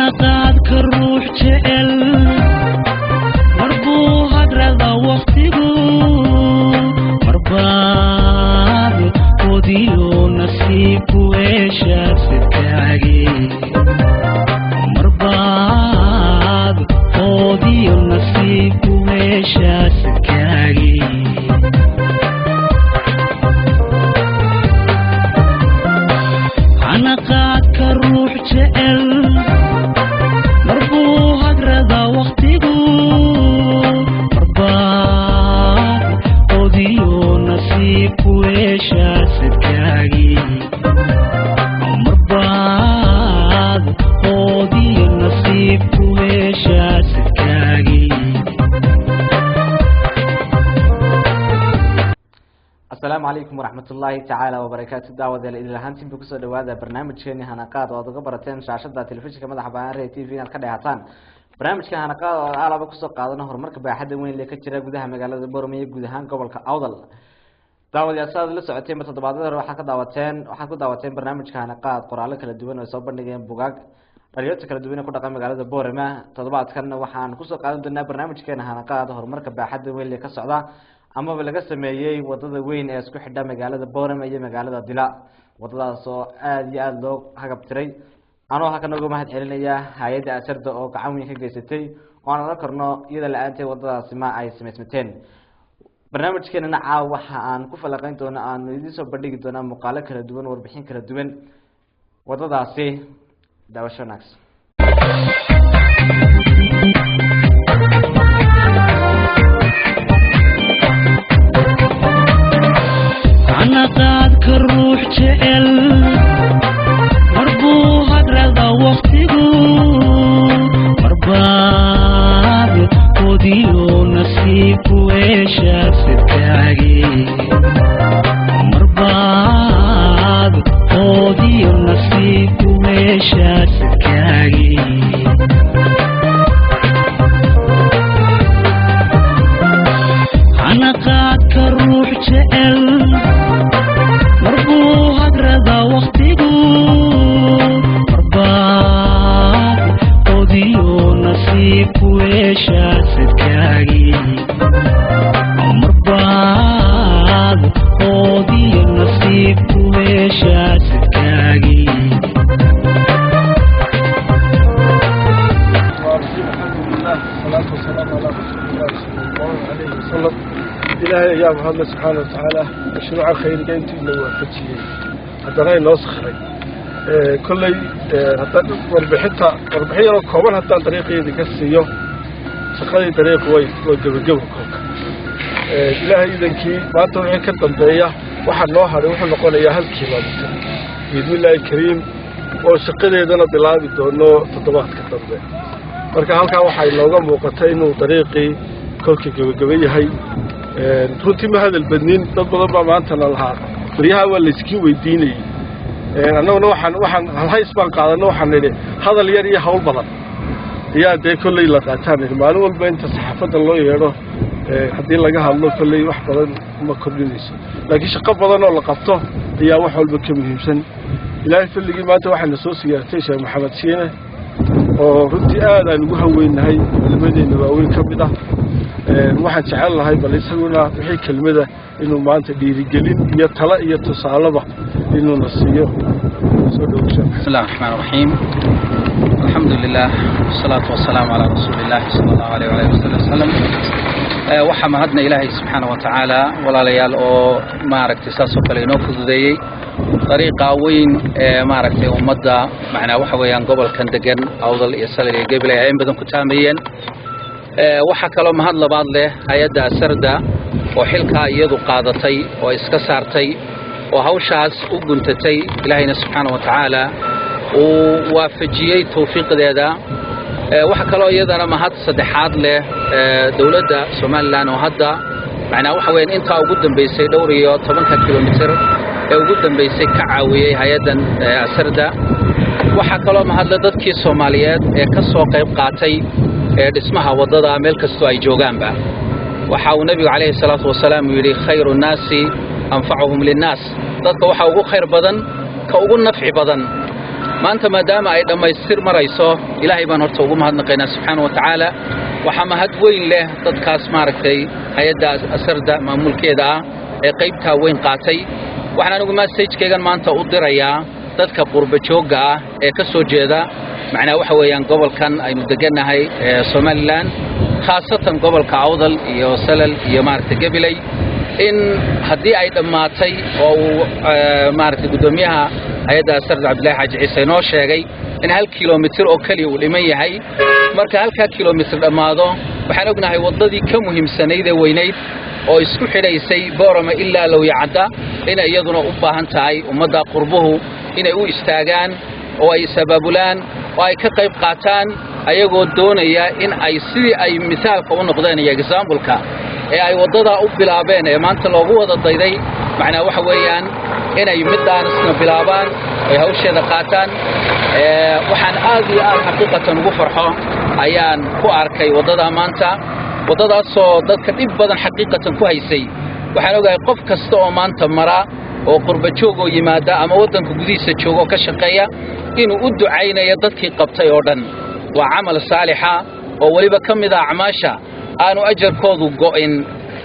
Hanaqaadka ruux jecel marbuu hadrada waqtigu marbaad odiyo nasiibku heshaad sidkaage marbaad odiyo nasiibku heshaad sidkaage. Hanaqaadka ruux jecel marbuu hadrada waqtigu marbaad odiyo nasiibku heshaad sidkaage marbaad odiyo nasiibku heshaad sidkaage. Asalaamu calaykum waraxmatullaahi tacaala wabarakaatu. Daawadayaal, idil ahaantiinba kusoo dhawaada barnaamijkeeni Hanaqaad oo aad uga barateen shaashada telefishinka madaxa banaan Ray TV inaad ka dheehataan. Barnaamijka Hanaqaad oo aalaba kusoo qaadano horumarka baaxadda weyn lee ka jira gudaha magaalada Boorama iyo guud ahaan gobolka Awdal. Daawadayaal, sidaad la socoteen ba toddobaadada hore, waxaad ka daawateen waxaad ku daawateen barnaamijka Hanaqaad qoraallo kala duwan oo ay soo bandhigeen bugaag dhalinyarta kala duwan ee ku dhaqan magaalada Boorama. Toddobaadkan waxaan kusoo qaadan doonaa barnaamijkeena Hanaqaad horumarka baaxadda weyn lee ka socda amaba laga sameeyey wadada weyn ee isku xidha magaalada Boorama iyo magaalada Dila, wadadaas oo aada iyo aada loo hagabtiray. Anoo halkan uga mahad celinaya hay-adda Asarda oo gacan weyn ka geysatay, oo aan oran karno iyada la-aanteed wadadaasi ma ay samaysmateen. Barnaamijkeenana caawa waxa aan ku falaqeyn doona, aanu idiin soo bandhigi doonaa muuqaalo kala duwan, warbixin kala duwan wadadaasi. Daawasho wanaagsan. Hanaqaadka ruux jecel marbuu hadrada waqtigu marbaad odiyo nasiibku heshaad sidkaage marbaad odiyo nasiibku heshaad sidkaage. Hanaqaadka ruux jecel marbuu hadrada waqtigu marbaad odiyo nasiibku heshaad sidkaage marbaad odiyo nasiibku heshaad sidkaage. الحمد لله والصلاة والسلام على رسول الله صلى الله عليه وسلم. Ilaahay ayaa mahadle subxaana watacaala mashruuca khayriga intuu ina waafajiyey haddana inoo sakhray. Kolley haddaan warbixinta warbixin yaroo kooban haddaan dariiqeedi ka siiyo, shaqadii dariiqu way gebagebo kolka. Ilaahay idankii maanta wixii ka dambeeya waxaa noo hadhay wuxuu noqonayaa 1 kilomitir biidnillaahi kariim, oo shaqadeedana bilaabi doono toddobaadka dambe. Marka halkaa waxaa inooga muuqata inuu dariiqii kolka gebagebo yahay. Runtii ma hadal badnin, dad badan baa maantana lahaa baryaha waa layskiin weydiinayey. Annaguna waxaan halhays baan qaadano, waxaan nidhi hadal yar iyo hawl badan ayaa dee kolley la qaataan nidhi. Maalin walba inta saxaafadda loo yeedho haddii laga hadlo kolley wax badan ma kordhinayso, laakiin shaqo badan oo la qabto ayaa wax walba ka muhiimsan. Ilaahay fadligii maanta waxaana soo siyaartay Sheekh Maxamed Shiine, oo runtii aad aan ugu haweynahay, culimadeenna waaweyn ka mid ah. Waxaan jecel lahay bal isaguna wixii kelmada inuu maanta dhiirigelin iyo talo iyo tusaaleba inuuna siiyo. Soo dhowo, sheekh. بسم الله الرحمن الرحيم، الحمد لله والصلاة والسلام على رسول الله صلى الله عليه وآله وسلم. Waxaa mahadna Ilaahay subxaana wa tacaala, walaalayaal, oo maaragtay saas oo kale inoo fududeeyey dariiqa weyn ee maaragtay ummadda, macnaa waxa weeyaan gobolkan degan Awdal iyo Salil iyo Gabiley ay in badan ku taamayeen. Waxaa kaloo mahad labaad leh hay-adda Asarda oo xilkaa iyadu qaadatay oo iska saartay oo hawshaas u guntatay, Ilaahayna subxaana wa tacaala uu waafajiyey tawfiiqdeeda. Waxaa kaloo iyadana mahad saddexaad leh dowladda Somalilan oo hadda macnaa waxa weeyaan intaa ugu dambaysay dhowr iyo tobanka kilomitir ee ugu dambaysay ka caawiyey hay-addan Asarda. Waxaa kaloo mahadle dadkii Soomaaliyeed ee ka soo qayb qaatay ee dhismaha waddada meel kastoo ay joogaanba. Waxa uu Nebigu calayhi salaatu wasalaam uu yidhi: "Khayru nnaasi anfacuhum linnaas." Dadka waxaa ugu khayr badan ka ugu nafci badan. Maanta maadaama ay dhammaystir marayso, Ilaahay baan horta ugu mahadnaqaynaa subxaana wa tacaala. Waxaa mahad weyn leh dadkaas maaragtay hay-adda Asarda maamulkeeda ah ee qaybtaa weyn qaatay. Waxaan anigu message-keygan maanta u dirayaa dadka qurba joogga ah ee ka soo jeeda macnaha waxa weeyaan gobolkan aynu degannahay ee Somaliland, khaasatan gobolka Awdal iyo Salal iyo maaragtay Gabiley, in haddii ay dhammaatay oo uu maaragtay guddoomiyaha hay-adda Asarda Cabdillahi Xaaji Ciise inoo sheegay in 1 kilomitir oo keliya uu dhiman yahay. Marka halkaa kilomitir dhammaado, waxaan ognahay waddadii ka muhiimsanayd ee weynayd oo isku xidhaysay Boorama ilaa Lowyacadda inay iyaduna u baahan tahay ummadda qurbuhu inay u istaagaan oo ay is-abaabulaan oo ay ka qayb qaataan, ayagoo doonaya in ay sidii ay misaalka u noqdeen iyo example-ka ee ay waddadaa u bilaabeen ee maanta loogu wada dayday, macnaa waxa weeyaan inay middaanisna bilaabaan ay hawsheeda qaataan. Waxaan aad iyo aad xaqiiqatan ugu farxo ayaan ku arkay waddadaa maanta, waddadaasoo dadka dhib badan xaqiiqatan ku haysay. Waxaan ogahay qof kasta oo maanta mara oo qurba joog oo yimaada ama waddanka gudihiisa jooga oo ka shaqeeya inuu u ducaynayo dadkii qabtay oo dhan. Waa camal saalixa oo weliba ka mid a acmaasha aanu ajarkoodu go'in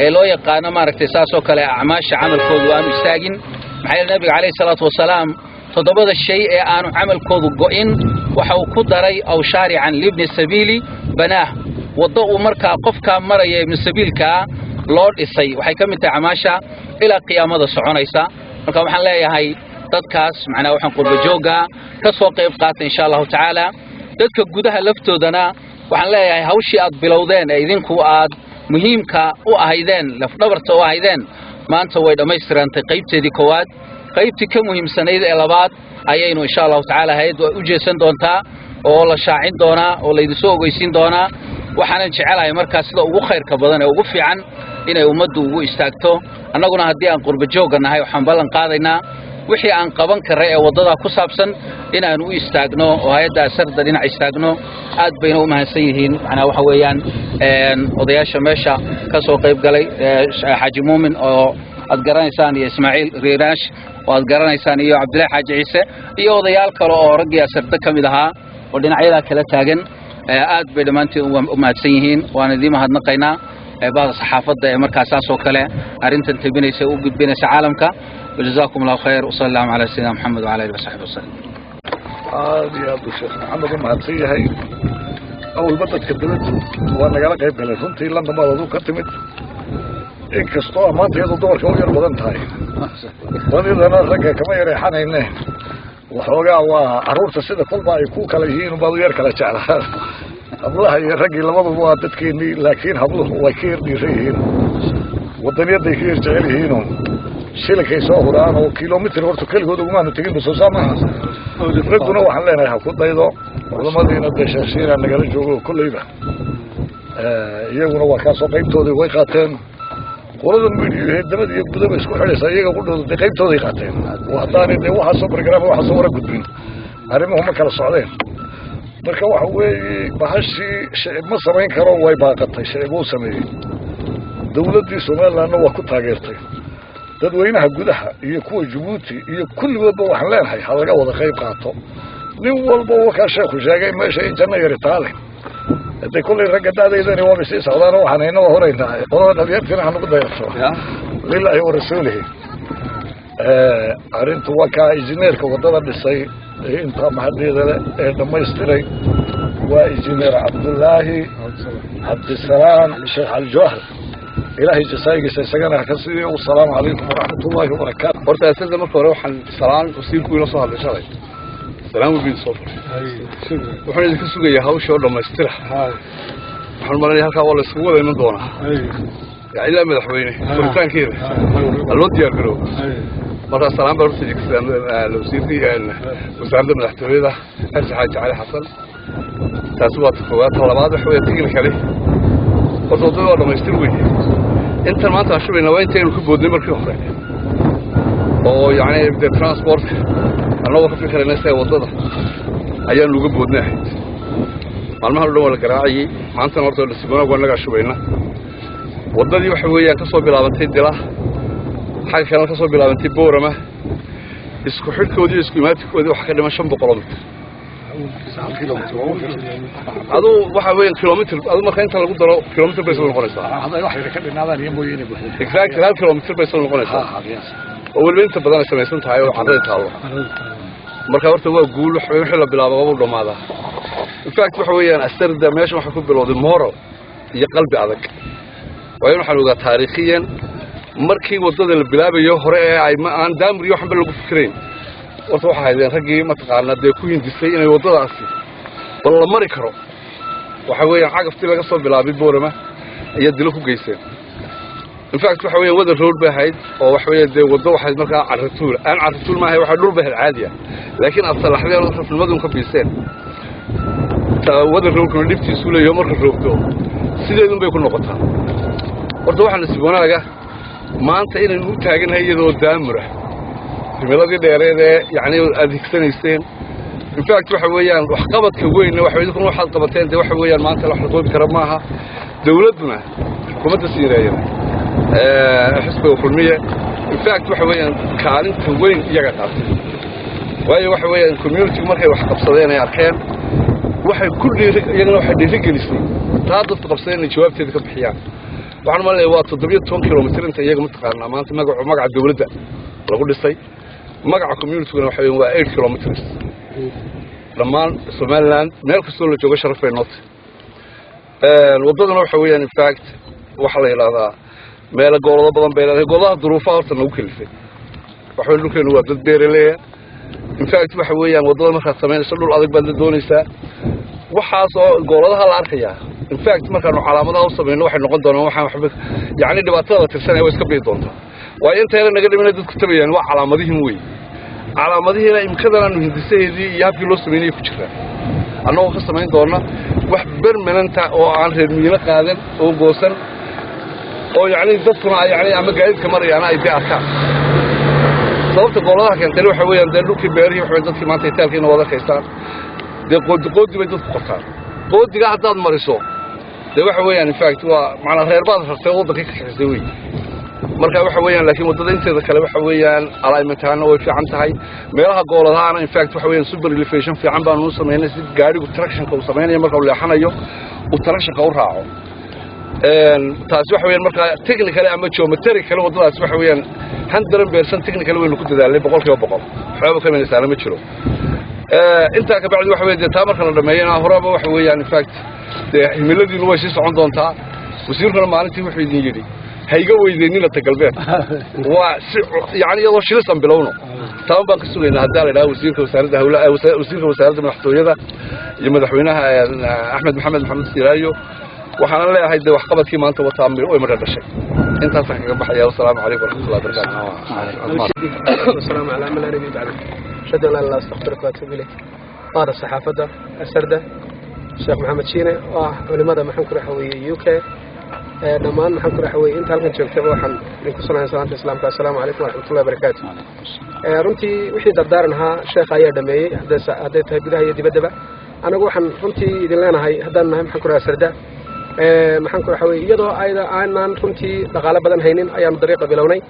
ee loo yaqaano maaragtay saasoo kale acmaasha camalkoodu aanu istaagin. Maxaa yeele Nabiga calayhi salaatu wasalaam toddobada shay ee aanu camalkoodu go'in waxa uu ku daray aw shaarican libni sabiili banaah, waddo uu markaa qofkaa maraya ibnu sabiilkaa loo dhisay waxay ka mid tahay acmaasha ilaa qiyaamada soconaysa. Marka waxaan leeyahay dadkaas macnaha waxaan qurba joogga ka soo qayb qaata insha Allahu tacaala. Dadka gudaha laftoodana waxaan leeyahay hawshii aad bilowdeen ee idinku aad muhiimka u ahaydeen, lafdhabarta u ahaydeen, maanta way dhammaystirantay qaybteedii koowaad. Qaybtii ka muhiimsanayd ee labaad ayaynu insha Allahu tacaala hay-addu ay u jeesan doontaa oo la shaacin doonaa oo laydinsoo ogeysiin doonaa. Waxaanan jecelahay markaa sida ugu khayrka badan ee ugu fiican inay ummaddu ugu istaagto. Annaguna haddii aan qurba joogga nahay waxaan ballan qaadaynaa wixii aan qaban karray ee waddadaa ku saabsan inaanu u istaagno oo hay-adda Asarda dhinac istaagno. Aad bayna u mahadsan yihiin macnaha waxa weeyaan odayaasha meesha ka soo qayb galay, Xaaji Muumin oo aad garanaysaan iyo Ismaaciil Riiraash oo aad garanaysaan iyo Cabdillahi Xaaji Ciise iyo odayaal kale oo raggii Asarda ka mid ahaa oo dhinacyadaa kala taagan. Aad bay dhammaantiin u mahadsan yihiin, waan idiin mahadnaqaynaa bahda saxaafadda ee markaa saas oo kale arrintan tebinaysa u gudbinaysa caalamka. وجزاكم الله خير وصلى الله على سيدنا محمد وعلى اله وصحبه وسلم. Aad iyo aad buu Sheekh Maxamed u mahadsan yahay. Awalba dadka dibaddu waa nagala qayb galeen runtii. London baad adu ka timid, inkastoo ammaanta iyadoo dumarka u yar badan tahay, badidana ragga kama yareexanayne. Waxoogaa waa carruurta sida kolba ay ku kala yihiin baad u yar kala jeclaan. Hablaha iyo raggii labaduba waa dadkeenii, laakiin habluhu way ka yar dhiiran yihiin, wadaniyadday ka yar jecel yihiinoo shilinkay soo huraan oo kilomitr horta keligood ugumaanu tegin soo saa maaha. Ragguna waxaan leenahay ha ku daydo culamadiina dee sheekhshiinaa nagala joogo kolleyba, iyaguna waa kaasoo qaybtoodii way qaateen. Qolada midiyo dabad iyo gudaba isku xidhaysa iyaga qudhooda dee qaybtooday qaateen. Haddaanay dee waxaasoo bargaraama waxaasoo wara gudbin, arrimuhu ma kala socdeen. Marka waxa weeye bahashii shicib ma samayn karo, way baaqatay. Shicib uu sameeyey, dawladdii Somalilandna waa ku taageertay. Dadweynaha gudaha iyo kuwa Jabuuti iyo kulligoodba waxaan leenahay ha laga wada qayb qaato. Nin walba wakaa sheekhu sheegay meesha in janno yari taale. Hadee kollay ragga da'daydani waabay sii socdaan, waxaan hayna waa horaynaa, qolada dhalinyartiina hanugu dayato lilaahi wa rasuulihi. Arrintu waa kaa injineerka waddada dhisay ee intaa mahaddeeda le ee dhammaystiray waa injineer Cabdullaahi Cabdisalaam Sheekh Aljawahar. Ilaahay jasaayigiisa isagana ha ka siiyo. Wasalaamu calaykum waraxmat ullaahi wabarakaatu. Horta asada marka hore waxaan salaan wasiirku inoo soo hadlay shalay, salaan weyn soo faray, wuxuuna idinka sugayaa hawsha oo dhammaystira. Waxaan malanaya halkaa waa la isugu wada iman doonaa yaa ilaa madaxweyne furitaankeeda ha loo diyaar garoobo. Markaa salaan baa horta idinka wasiirkii wasaaradda madaxtooyada Xirsi Xaaji Cali Xasan. Taasi waa ta koowaad. Ta labaad waxa weeye technically horta waddada waa dhammaystir weye. Intan maanta aan shubayna waa intaynu ka boodnay markii hore oo yacni dee transportka annagoo ka fikirayna sida waddada ayaanu uga boodnay ahayd. Maalmahan o dhan waa la garaacayey, maantana horta nasiib wanaag waa nagaa shubayna. Waddadii waxa weeyaan ka soo bilaabantay Dila, xagga kalena ka soo bilaabantay Boorama. Isku xidhkoodii, isku imaadkoodii waxa ka dhiman 500 mitir. Aduu waxa weeyaan kilomitr, adu marka inta lagu daro kilomitr bay isla noqonaysaa. Exactly, 1 kilomitr bay isla noqonaysaa, oo weliba inta badan ay samaysan tahay oo carrada taallo. Marka horta waa guul. Wax wixii la bilaabo waa u dhamaadaa. In fact, waxa weeyaan asarda meesha waxa ku bilowday moral iyo qalbi adag, waayo waxaan ogaa taariikhiyan markii waddada la bilaabayo hore ee ay ma aan daamur iyo waxanba lagu fikirayn, horta waxaa haydeen raggii mataqaanaa dee ku hindisay inay waddadaasi bal la mari karo. Waxa weeyaan cagaftii laga soo bilaabay Boorama ayaa dilo ku geyseen. In fact, waxa weeyaan wada road bay ahayd, oo waxa weeye dee waddo waxayd markaa carratuul aan carratuul maahay, waxa dhul bay ahayd caadi ah, laakiin aad salaxdeen oo rafnimadun ka biiseen. Wada roadkuna dhibtiisu leeyaho, marka roogto sideedun bay ku noqotaa. Horta waxaa nasiib wanaaga maanta inaynu u taagannahay iyadoo daamur ah, himiladii dheereed ee yacni adeegsanayseen. In fact, waxa weeyaan waxqabadka weynna waxa idinkuna waxaad qabateen dee waxa weeyaan maanta wax la qoobi kara maaha. Dawladduna, xukuumadda Siilaanyana, xisbiga Kulmiye, in fact waxa weeyaan kaalinta weyn iyaga qaatay, waayo waxa weeyaan communitygu markay wax qabsadeen ay arkeen, waxay ku dhiiri iyagana waxay dhiirigelisay taa dadku qabsadeen inay jawaabteeda ka bixiyaan. Waxaan umaleynaya waa 17 kilomitr inta iyaga mataqaanaa maanta magaca dawladda lagu dhisay. Magaca communityguna waxa weeyaan waa 8 kilometers. Dhammaan Somaliland meel kastoo la joogo sharaf bay nootay. Waddaduna waxa weeyaan, in fact, waxaa la yidhahdaa meelo goolado badan bay leedahay. Gooladaha duruufaha horta nagu kalifay. Waxa weeye dhulkeenu waa dad beeraleya. In fact, waxa weeyaan waddada markaad samaynayso dhul adag baad la doonaysaa, waxaas oo gooladaha la arkayaa. In fact, markaanu calaamadaha u samayno waxay noqon doonaan waxaan waxba yacni dhibaatada la tirsanaya way iska bii doontaa, waayo inta yara naga dhimina dadku tabayaan waa calaamadihin wey. Calaamadihiina imkadan aanu hindisaheedii iyo habkii loo samaynayay ku jiraan, annagoo ka samayn doona wax permanent ah oo aan reer miino qaadan oo goosan, oo yacni dadkuna ay yacni ama gaadiidka marayaana ay dee arkaan. Sababta gooladaha keentayna waxa weeyaan dee dhulkii beerihii, waxa weeyaan dadkii maanta itaalkiina wada arkaysaan, dee qoodi qoodi bay dadku qortaan. Qoodiga haddaad mariso dee waxa weeyaan, in fact, waa macnaa reer baad rartay oo waddankii ka kaxisay wey. Marka waxa weeyaan, laakiin waddada inteeda kale waxa weeyaan alignment ahaana way fiican tahay. Meelaha gooladahaana, in fact, waxa weeyaan super elevation fiican baanu u samaynay, si gaadhigu tractionka uu samaynayo marka uu leexanayo uu tractionka u raaco. Taasi waxa weeyaan marka technically ama geometrically waddadaasi waxa weeyaan 100% technically waynu ku dadaalnay, 100%, waxbaaba ka imanaysaana ma jiro. Intaa ka bacdi waxa weeye dee taa marka la dhameeyana horeba waxa weeyaan, in fact, dee himiladiinu way sii socon doontaa. Wasiirkuna maalintii wuxuu idin yidhi ha iga weydeynina ta galbeed, waa si yani iyadoo shilisan bilowno. Taan baan ka sugaynaa haddaa la idhaha wasiirka wasaaradda hawla, wasiirka wasaaradda madaxtooyada iyo madaxweynaha Axmed Maxamed Maxamed Siilaayo. Waxaana leeyahay dee waxqabadkii maanta wataa way madha dhashay. Intaasaan kaga baxaya. Wasalaamu calaykum waraxmatullahi wabarakatu. والسلام على من لا نبي بعده. أشهد أن لا إله إلا الله، أستغفرك وأتوب إليك. قادة الصحافة السردة، الشيخ محمد شيني وculimada maxaan ku raxweeyey UK, dhammaan maxaan ku raxweeyey inta halkan joogtaba, waxaan idinku salaamay salaanta islaamka: assalaamu calaykum waraxmatullahi wabarakaatu. Runtii wixii dardaaran ahaa sheekha ayaa dhameeyey, hadday tahay gudaha iyo dibaddaba. Anagu waxaan runtii idin leenahay haddaan nahay maxaan ku rahaa sarda, maxaan ku raxweeyey, iyadoo ayda aanan runtii dhaqaale badan haynin ayaanu dariiqa bilownay.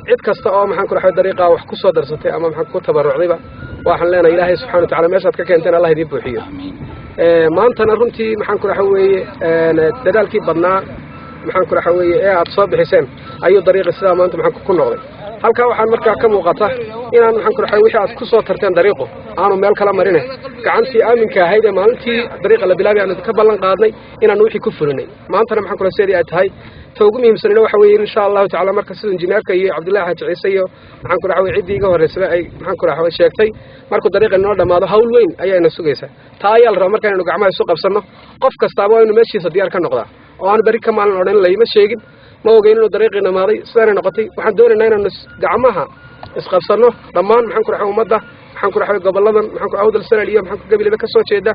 Cid kasta oo maxaan ku raxwey dariiqa wax ku soo darsatay ama maxaan ku tabarucdayba, waxaan leenahay Ilaahay subxana wa tacala meeshaad ka keenteen Allah idiin buuxiyo. Maantana runtii maxaan ku raxa weeye dadaalkii badnaa maxaan ku raxa weeye ee aad soo bixiseen ayuu dariiqi sidaa maanta maxaan ku noqday. Halkaa waxaan markaa ka muuqata inaan maxaan ku raxa wixii aad ku soo tarteen dariiqu aanu meel kala marine, gacantii aaminka ahayd ee maalintii dariiqa la bilaabay aanu ka ballan qaadnay inaanu wixii ku fulinay. Maantana maxaan ku raxa sidii ay tahay, ta ugu muhiimsanina waxa weeye insha Allahu tacala marka sida injineerka iyo Cabdullahi Xaaji Ciise iyo maxaan ku raxa ciddii iga horreysaba ay maxaan ku raxa sheegtay, markuu dariiqa inoo dhammaado hawl weyn ayaa ina sugaysa. Taa ayaa la rabaa marka inaynu gacmaha isu qabsanno. Qof kastaaba waa inuu meeshiisa diyaar ka noqdaa oo aan berri ka maalin odhan layma sheegin, ma ogeyn inuu dariiqii dhamaaday, sidaanay noqotay. Waxaan doonaynaa inaanu gacmaha isqabsanno dhammaan maxaan ku raxa ummadda maxaan ku raxay gobolladan maxaan ku Awdal, Sanal iyo maxaan ku Gabilebe ka soo jeeda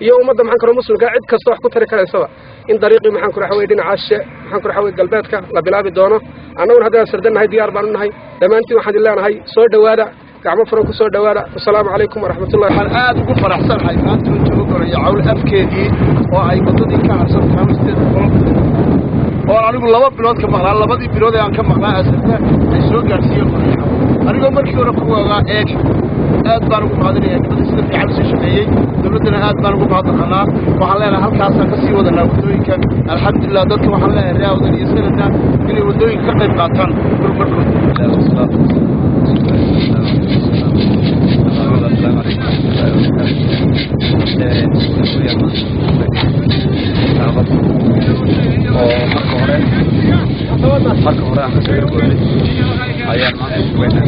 iyo ummadda maxaan ku muslimka, cid kasta wax ku tari karaysaba, in dariiqii maxaan ku raxay dhinacaas maxaan ku raxay galbeedka la bilaabi doono. Annaguna haddaan sardannahay diyaar baan u nahay. Dhammaantiin waxaan idin leenahay soo dhowaada, gacmo furan ku soo dhowaada. Wasalaamu calaykum waraxmatullahi. Waxaan aad ugu faraxsanahay maanta oo joogo. Gorayo Cawl afkeedii oo ay waddadii ka harsan tahay 800 mitir, oon anigu 2 bilood ka maqnaa. 2dii bilood ee aan ka maqnaa Asarta ay soo gaadhsiiyeen Gorayo Cawl, anigoo markii hore ku ogaa eeg. Aad baan ugu mahadinayaa nimadii sida fiican usii shaqeeyey. Dowladdana aad baan ugu mahadnaqanaa. Waxaan leenahay halkaasaan ka sii wadanaa waddooyinka. Alxamdulilah, dadka waxaan leenahay reer Awdal iyo Sanadna inay waddooyinka ka qayb qaataan horumarkooda. السلام عليكم ورحمة الله وبركاته. Oo marka hore aan kasoo yargoynay ayaan maanta sugaynaa,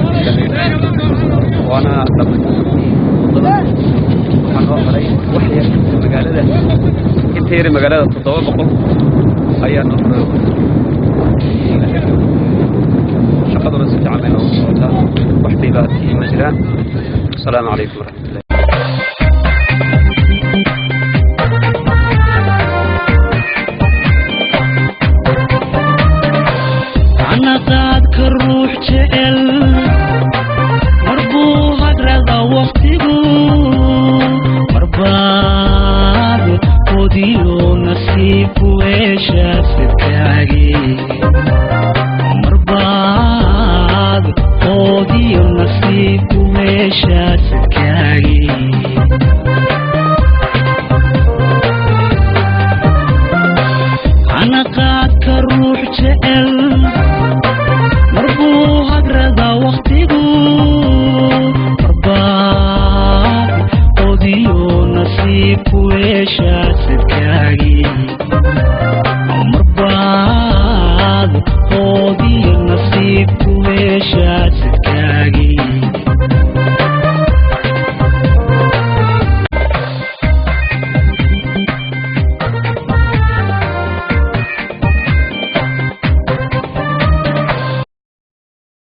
waana dhamaystirkii waddada. Waxaa noo haray wax yar magaalada, inta yar magaalada 700 ayaa noo haray. Shaqaduna si fiican bay noogu socotaa, wax dhibaatii ma jiraan. Asalaamu calaykum waraxmatullahi. Hanaqaadka ruux jecel marbuu hagrada waqtigu, marbaad hodiyo nasiibku heshaa sidkaagi, marbaad hodiyo nasiibku heshaa sidkaagi. Hanaqaadka ruux jecel marbuu hagrada waqtigu, marbaad hodiyo nasiibku heshaa sidkaagi.